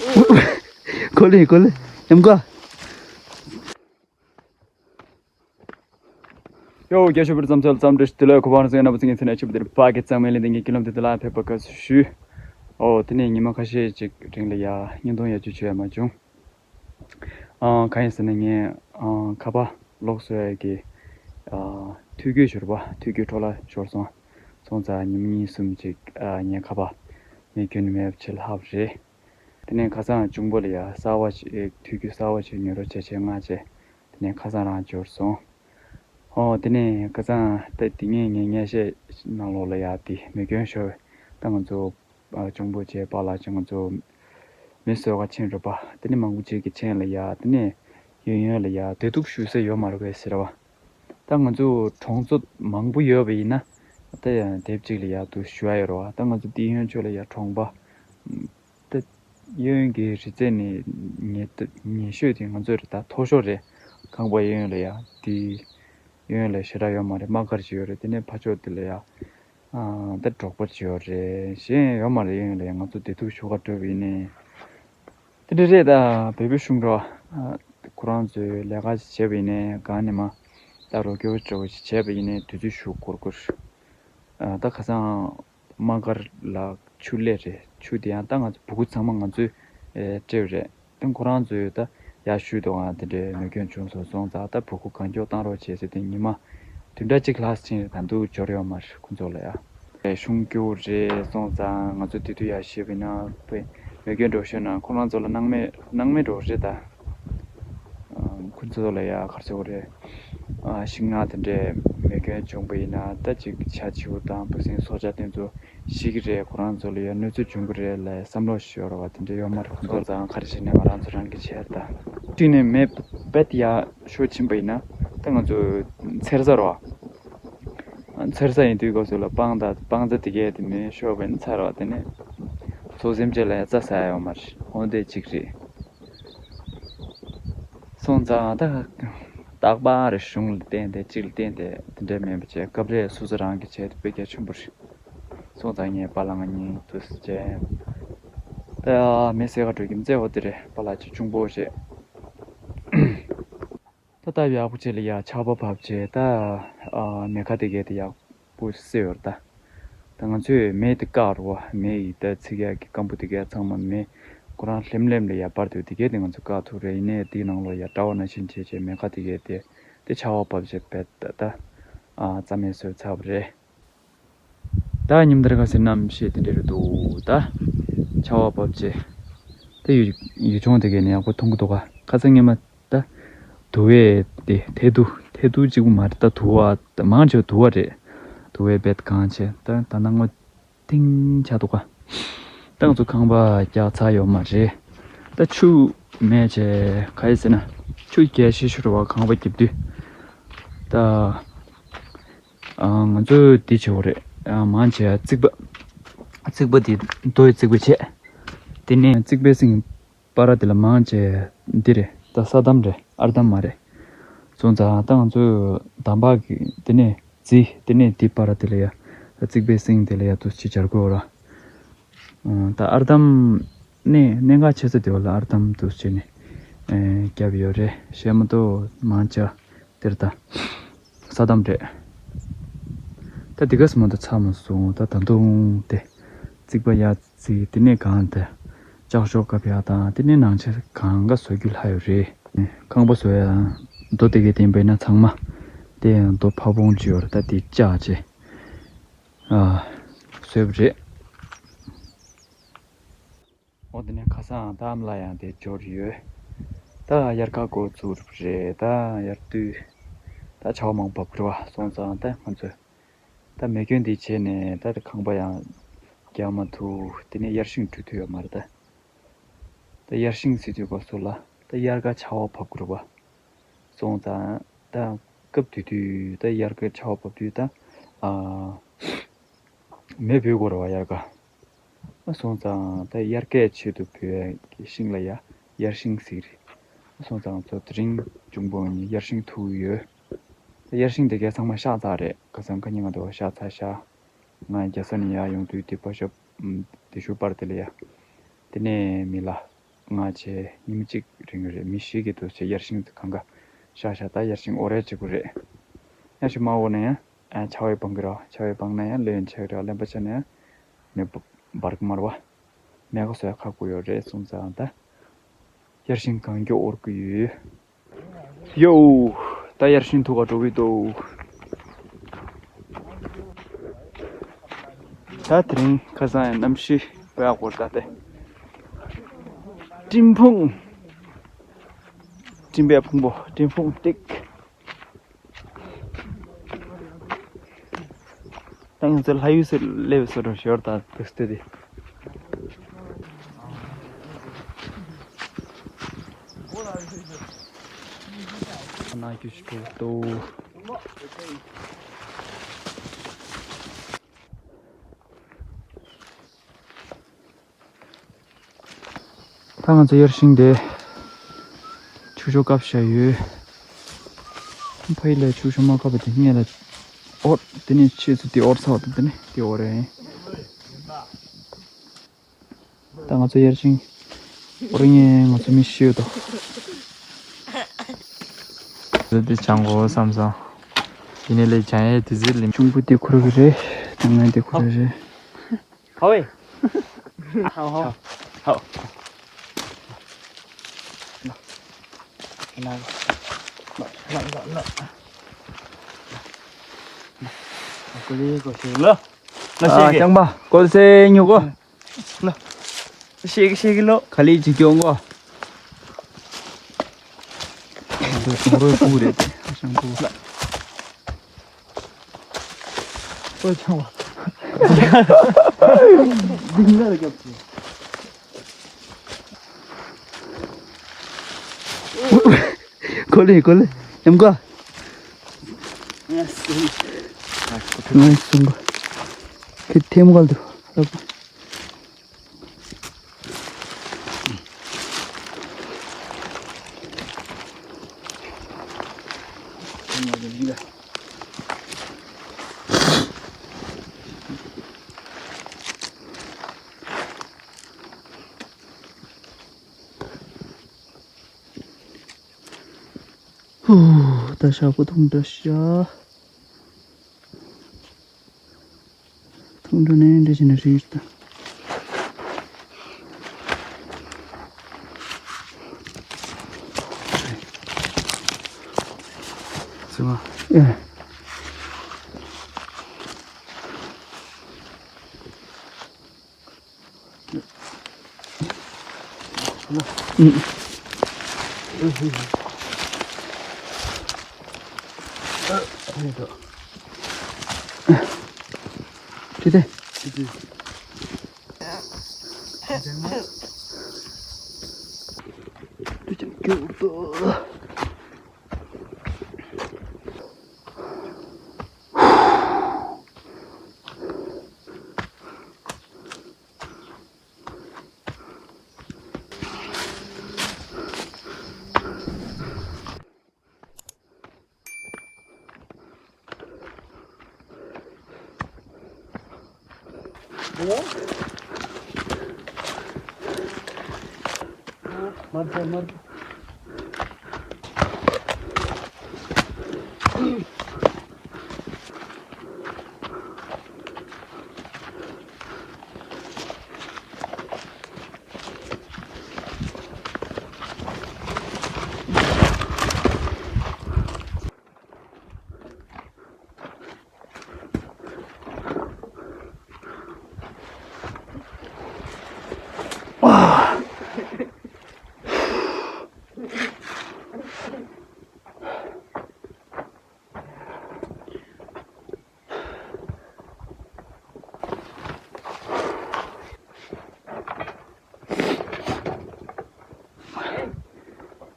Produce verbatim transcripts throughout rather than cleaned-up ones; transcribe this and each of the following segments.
ཀོ་ལེ་ཀོ་ལེ། ཉམས་ག་ཡོ། རྒྱ་ཤོད་པར་བརྩམས་ཚུལ་ཙམ་འདྲི་ཞུ། དེ་ལ་གོ་བ་རང་སེང་རྣམ་པ་ཚིག་ངན་ཚེ་ནས་ཆུབ་དེར་ཕ་གི་གཙང་མའི་ལས་འདི་ངའི་ཀི་ལོམ་དེ་དེ་ལ་ཕེབས་པ་དགའ་བསུ་ཞུ། ཨོ་དེ་ནས་ཉི་མ་ཁ་ཤས་ཅིག་རིང་ལ་ཡ་བརྙན་ཐུང་ཡ་ཅུ་བྱོས་ཡ་མ་བྱུང་། ཨང་གང་ཡིན་ཟེར་ན་ངས་ཨང་ཁ་པར་ལོག་སོ་ཡ་གི་ཨ་ཐུག་རྒྱུ་ཞོར་བ་ཐུག་རྒྱུ་འཕྲོ་ལ་ཤོར་སོང་། སོང་ཙང་ཉི་མ་གཉིས་གསུམ་ཅིག་ཨ་ངས་ཁ་པར་ངས་གྱོན་མེད་པ་ཆེ་ལྷག་རེད། དེ་ནས་ཁ་སང་གཅུང་པོ་ལ་ཡ་གསར་བ་ཞིག་ཐུག་རྒྱུ་གསར་བ་ཞིག་ཉོ་རོགས་བྱེད་ཆེད་མངགས་བྱས། དེ་ནས་ཁ་སང་རང་འབྱོར་སོང་། ཨོ་དེ་ནས་ཁ་སང་ད་དེ་ངས་ངས་ངས་བཤད་ནང་ལོགས་ལ་ཡ་དེ་མེ་སྐྱོན་ཤོར་བས་ད་ང་ཚོ་ཨ་གཅུང་པོ་བྱས་པཱ་ལགས་བྱས་ང་ཚོ་མི་གསོད་ག་ཕྱིན་རེད་པ། དེ་ནས་མང་པོ་ཅིག་གིས་མཆན་ལ་ཡ་དེ་ནས་ཡོན་ཡོན་ལ་ཡ་བདེ་སྡུག་ཞུ་ས་ཡོད་མ་རེད་པས་ཟེར་བ། ད་ང་ཚོ་གྲོང་ཚོ་མང་པོ་ཡོད་པ་ཡིན་ན་ད་ཡང་དེབ་ཅིག་ལ་ཡ་དུ་ཞུ་ཡ་ཡོད་རེད་བ། ད་ང་ཚོ་དེ་ཡོན་ཆོས་ལ་ཡ་གྲོང་པ་ད་གཡས་གཡོན་གྱི་རི་རྩེ་ནས་ཉེ་ཉེ་ཤོས་དེ་ང་ཚོའི་རེད། ད་མཐོ་ཤོས་རེད། ཁང་པ་གཡས་གཡོན་ལ་ཡ་དེ་གཡས་གཡོན་ལ་ཞེ་དྲག་ཡོད་མ་རེད། དམག་སྒར་ཅིག་ཡོད་རེད། དེ་ནས་ཕ་ཕྱོགས་དེ་ལ་ཡ་ཨ་ད་འབྲོག་པ་ཅིག་ཡོད་རེད། གཞན་ཡོད་མ་རེད། གཡས་གཡོན་ལ་ཡ་ང་ཚོ་བདེ་སྡུག་ཞུ་ག་འགྲོ་བ་ཡིན་ནའི་དེ་འདྲ་རེད། ད་བོད་པའི་གཞུང་འགྲོ་ཨ་ཁོ་རང་ཚོའི་ལས་ཀ་བྱས་པ་ཡིན་ནའི་གང་ནས་མ་ད་རོགས་སྐྱོར་འདྲ་བོ་ཞིག་བྱས་པ་ཡིན་ནའི་དུས་ཚོད་ཞུ་འགོར་འགོར། ཨ་ད་ཁ་སང་དམག་སྒར་ལ་ཆུ་སླེབས་རེད། ཆུ་དེ་ཡང་ད་ང་ཚོ་སྦུ་གུ་ཚང་མ་ང་ཚོས་ཨེ་སྤྲད་རེད། དེ་ཁོ་རང་ཚོས་ད་ཡར་ཞུས་འདུག་ཨ་དེ་འདྲའི་མེ་སྐྱོན་བྱུང་སོང་། སོང་ཙང་ད་སྦུ་གུ་གང་མགྱོགས་བཏང་རོགས་བྱེད་ཟེར་དེ་ཉི་མ་བདུན་ཕྲག་གཅིག་ལྷག་ཕྱིན་རེད། ད་དུང་འབྱོར་ཡོད་མ་རེད་ཁོ་ཚོ་ལ་ཡ། ཨེ་གཞུང་སྐྱོ་བོ་རེད། སོང་ཙང་ང་ཚོ་དེ་དུས་ཡར་ཞུས་པ་ཡིན་ན་དཔེ་མེ་སྐྱོན་འགྲོ་ཤོར་ན་ཁོ་རང་ཚོ་ལ་སྣང་མེད་སྣང་མེད་འགྲོ་རེད་ད། ཁོ་ཚོ་ལ་ཡ་ག་རེ་ཟེར་དགོས་རེད། ཤིང་ནགས་དེ་འདྲའི་མེ་སྐྱོན་བྱུང་པ་ཡིན་ན་ད་ཅིག་བྱ་བྱིའུ་དང་འབུ་སྲིན་སྲོག་ཆགས་དེ་ཚོ་ཤི་གི་རེད། ཁོ་རང་ཚོ་ལ་ཡ་གནོད་འཚེ་འབྱུང་གི་རེད་ལབ་བསམ་བློ་ཞིག་ཡོད་རེད་བ། དེ་འདྲ་ཡོད་མ་རེད། ཁོ་ཚོ་ཙང་ག་རེ་བྱས་ནས་ང་རང་ཚོ་རང་གི་བྱས་ད་གཅིག་ནས་མེ་རྦད་ཡ་ཤོར་ཕྱིན་པ་ཡིན་ན་ད་ང་ཚོ་འཚེར་ས་རེད་བ། འཚེར་ས་ཡིན་དུས་སྐབས་སུ་ལ་སྤང་ད་སྤང་རྩྭ་དེ་གས་དེ་མེ་ཤོར་བ་ཡིན་ན་ཚར་བ་དེ་ནས་ཚོ་སེམས་ཅན་ལ་ཡ་རྩྭ་ཟ་ཡ་ཡོད་མ་རེད། འོ་དེ་གཅིག་རེད། སོང་ཙང་ད་རྟག་པར་གཞུང་ལ་བརྟེན་ཏེ་གཅིག་ལ་བརྟེན་ཏེ་དེ་འདྲ་མིན་པ་བྱས་སྐབས་རེ་སོ་སོ་རང་གི་བྱས་དེ་དཔེ་རྒྱ་ཆེན་པོ་རེད། སོང་ཙང་ངས་པཱ་ལགས་ང་གཉིས་དུས་སུ་བྱས་ད་མི་སེར་ག་འགྲོ་གི་མི་ཚེ་འོ་དེ་རེད། པཱ་ལགས་ཅིག་གཅུང་པོ་བྱས། ད་ལྟ་ཡག་པོ་བྱས་ལ་ཡ་ཆར་པ་བབས་བྱས་ད་ཨ་མེ་ཁ་དེ་གས་དེ་ཡག་པོ་བསྲེས་ཡོད་རེད་ད། ད་ང་ཚོས་མེ་དེ་བཀག་རེད་བ། མེ་ཡི་ད་ཚིག་ཡག་གི་སྐམ་པོ་དེ་གས་ཚང་མ་མེ་ཁོ་རང་ལྷེམ་ལྷེམ་ལ་ཡ་སྤར་དུས་དེ་གས་དེ་ང་ཚོས་བཀག་ཐུབ་རེད། ཡིན་ནའི་དེའི་ནང་ལོགས་ཡ་དྲ་བ་ནང་བཞིན་བྱས་བྱས་མེ་ཁ་དེ་གས་དེ་དེ་ཆར་པ་བབས་བྱས་བེད་ད་ད་ཨ་རྩ་མེད་བཟོས་ཚར་བ་རེད། ད་ཉིན་ལྟར་ག་ཟེར་རྣམ་ཤེས་དེ་འདྲ་རེད་འདུག་ད་ཆར་པ་བབས་རྗེས་ད་ཡུལ་ཡུལ་ལྗོངས་དེ་གས་ནས་ཡག་པོ་མཐོང་གི་འདུག་ག་ཁ་སང་ཉི་མ་ད་དུ་བས་དེ་ཐལ་དུ་ཐལ་དུ་གཅིག་པུ་མ་རེད། ད་དུ་བ་ད་མང་ཆེ་བ་དུ་བ་རེད། དུ་བས་བེད་གང་བྱས་ད་ད་སྣང་བ་ཐིང་ཆགས་འདུག་ག་ད་ང་ཚོ་ཁང་པ་རྒྱག་ཚར་ཡོད་མ་རེད། ད་ཆུ་མེད་བྱས་ག་ཡིན་ཟེར་ན་ཆུ་རྒྱག་ཤེས་ཤོར་བ། ཁང་པ་རྒྱབ་དུས་ད། ང་ཚོས་འདི་བྱེད་དགོས་རེད། མང་ཆེ་བ་རྩིག་པ། རྩིག་པ་འདི་རྡོ་ཡི་རྩིག་པ་བྱས། དེ་ནས་རྩིག་པའི་སྲིང་བར་དེ་ལ་མང་ཆེ་འདི་རེད། ད་ས་དམ་རེད། ཨར་དམ་མ་རེད། སོང་ཙང་ད་ང་ཚོས་འདམ་བག་གི་དེ་ནས་རྩི་དེ་ནས་འདི་བར་དེ་ལ་ཡ་རྩིག་པའི་སྲིང་དེ་ལ་ཡ་དུ་ཅི་སྦྱར་དགོས་ར། ད་ཨར་དམ་ནས་གནད་འགག་ཆེ་ས་དེ་བ་ལ་ཨར་དམ་དུ་བྱས་ནས་བརྒྱབ་ཡོད་རེད། གཞན་མ་གཏོགས་མང་ཆེ་བ་དེར་ད་ས་དམ་རེད། ད་འདི་ག་སི་མ་གཏོགས་ཚར་མ་སོང་། ད་ད་དུང་དེ་རྩིག་པ་ཡར་རྩིག་དེ་ནས་གང་དེ་ལྕགས་ཤོག་བཀབ་ཡག་དང་དེ་ནས་ནང་ཆེན་གང་ག་བཟོ་རྒྱུ་ལྷག་ཡོད་རེད། ཁང་པ་བཟོ་ཡག་རྡོ་དེ་གའི་སྟེང་པས་ན་ཚང་མ་དེ་ཡང་རྡོ་ཕ་བོང་ཅིག་ཡོད་རེད། ད་དེ་བཅག་བྱས་ཨ་བཟོས་པ་རེད། འོ་དེ་ནས་ཁ་སང་ད་ཨ་མ་ལགས་ཡང་དེ་འབྱོར་ཡོད། ད་དབྱར་ཁ་འགོ་ཚུགས་རེད། ད་དབྱར་དུས་ད་ཆར་པ་མང་པོ་བབས་རེད་བ། སོང་ཙང་ད་ང་ཚོས་ད་མེ་སྐྱོན་འདི་བྱས་ནས་ད་དེ་ཁང་པ་ཡང་རྒྱག་མ་ཐུབ། དེ་ནས་དབྱར་ཤིང་འབྲུ་ཐུབ་ཡོད་མ་རེད་ད། ད་དབྱར་ཤིང་ཟེར་དུས་སྐབས་སུ་ལ་ད་དབྱར་ཁ་ཆར་པ་བབས་རེད་བ། སོང་ཙང་ད་སྐབས་དེ་དུས་ད་དབྱར་ཁ་ཆར་པ་བབས་དུས་ད་ཨ། མེ་འབུད་དགོས་རེད་བ་དབྱར་ཁ། ཨ་སོང་ཙང་ད་དབྱར་ཁའི་ཆེད་དུ་འབུད་ཡ་གི་ཤིང་ལ་ཡ་དབྱར་ཤིང་ཟེར་གི་རེད། ཨ་སོང་ཙང་ང་ཚོ་དེ་རིང་འབྱུང་པོ་ནི་དབྱར་ཤིང་འཐུ་གི་ཡོད། ད་དབྱར་ཤིང་དེ་གས་ཚང་མ་གཤགས་ཚར་རེད། ཁ་སང་ཁ་ཉིན་ང་དེ་བ་གཤགས་ཚར་ཤག་ང་རྒྱལ་ས་ནས་ཡར་ཡོང་དུས་དེ་པ་ཤོབ་དེ་ཤུ་པར་དེ་ལ་ཡ། དེ་ནས་མི་ལ། ང་བྱས་ཉིན་གཅིག་རིང་རེད། མི་ཞིག་གི་དུས་ཚོད་ཡར་ཤིང་གང་ག་ཤ་ཤ་ད་ཡར་ཤིང་འོ་རེད་བྱེད་དགོས་རེད། ཡང་ཞིག་མ་འོ་ན་ཡང་ཆར་པ་སྦང་གི་རེད། ཆར་པ་སྦང་ན་ཡང་ལོན་ཆགས་རེད། ལེན་པ་ཆགས་ན་ཡང་མེ་འབར་གི་མ་རེད་བ། མེ་ག་སོ་ཡ་ཁག་པོ་ཡོད་རེད་སོང་ཙང་ད་ཡར་ཤིང་གང་མགྱོགས་འོར་གི་ཡོད། ཡོ། ད་ཡར་ཤིང་ཐུག་ག་འགྲོ་གི་འདུག་ད་དེ་རིང་ཁ་སང་ཡང་གནམ་གཤིས་དཔེ་ཡག་པོ་རེད་ད་དེ། སྤྲིན་ཕུང་། སྤྲིན་པའི་ཕུང་པོ་སྤྲིན་ཕུང་ཏིག་ད་ང་ཚོ་ལྷ་ཡུལ་ཟེར་སླེབས་སོ་འགྲོ་ཞོར་དང་དུག་སྟེ་དེ། ན་རྒྱུ་ཞིག་འགྲོ་འདུག་ད་ང་ཚོ་ཡར་ཤིང་དེ་ཆུ་ཤོག་བཀབ་བཞག་ཡོད། ཕ་ཡི་ལ་ཆུ་ཤོག་མ་བཀབ་པ་དེ་སྔས་ལ་འོར། དེ་ནས་ཕྱིས་སུ་དེ་འོར་ཚར་བ་དང་དེ་ནས་དེ་འོར་རེད། ད་ང་ཚོ་ཡར་ཤིང་འོར་ངས་ང་ཚོ་མི་ཤི་ཡོད་དོ། དེ་ཆང་གོ་བསམ་སོང་། དེ་ནས་ལས་ཆང་ཡས་དེ་ཟིག་ལིམ། གཅུང་པོ་དེ་ཁུར་གི་རེད། ད་ང་དེ་ཁུར་གི་རེད། ཧའོ་ཝེ། ཧའོ་ཧའོ། ཧའོ། ན་ན་ན་ན། ཀོ་ལི་ཀོ་ཤེ་ལོ། ལོ་ཤེ་ཨ་གི། ཅང་པ་ཀོལ་སེ་ཉུ་གོ། ལོ། ཤེ་གི་ཤེ་གི་ལོ། ཁ་ལི་ཅི་ཀྱོང་གོ། འདི་ཀྲུང་རོའི་སྤུ་རེད་དེ། ཨ་ཞང་སྤུ། ཨོ་ཆང་བ། འདི་ང་ལ་རྒྱབ་ཀྱི། གོ་ལེ་གོ་ལེ་ཡམ་གོ། ང་སུན་གོ། ཁི་ཐེམ་གོ་ལ་དུ། ཧུ། ད་ཤ་ཁུ་ཐུང་འདྲ་ཤ། ཐུང་འདྲ་ནས་འདྲ་བྱས་ན་རིགས་ད། ཟེར་བ། ཨེ།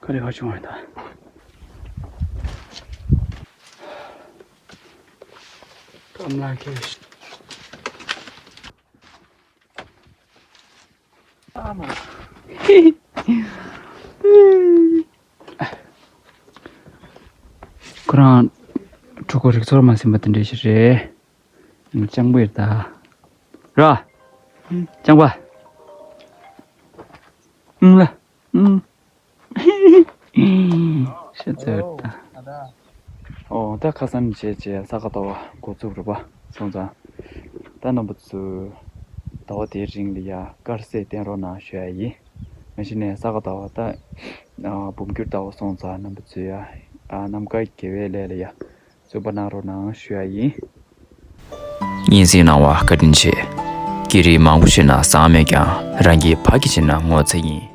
ག་རེ་ག་བྱུང་བ་ད། ཀམ་ལ་ཁེ། ཨ་མ། ཁོ་རང་ཕྲུ་གུ་རིག་ཚོར་མ་ཟིན་པ་དེ་འདྲ་ཞིག་རེད། སྤྱང་པོ་ཡོད་ད། ར། སྤྱང་པ། ཨང་ལ། ཨུམ། ཤེས་ཚོད་ད། ཨོ་ད་ཁ་སང་བྱས་བྱས་ས་ག་ཟླ་བ་འགོ་བཙུགས་རེད་པ། སོང་ཙང་ད་རྣམ་པ་ཚོས་ཟླ་བ་དེའི་རིང་ལ་ཡ་དཀར་ཟས་བསྟེན་རོགས་གནང་ཞུ་ཡ་ཡིན། མ་གཞི་ནས་ས་ག་ཟླ་བ་ད་ཨ་འབུམ་འགྱུར་ཟླ་བ་སོང་ཙང་རྣམ་པ་ཚོས་ཡ་ཨ་ནམ་མཁའི་དགེ་བའི་ལས་ལ་ཡ་བརྩོན་པ་གནང་རོགས་གནང་ཞུ་ཡ་ཡིན། སྙན་སེང་གནང་བ་བཀའ་དྲིན་ཆེ། སྐད་རིགས་མང་པོ་བཤད་ན་བཟང་མེད་ཀྱང་རང་གིས་ཕ་གི་བྱས་ན་ངོ་ཚ་ཡིན།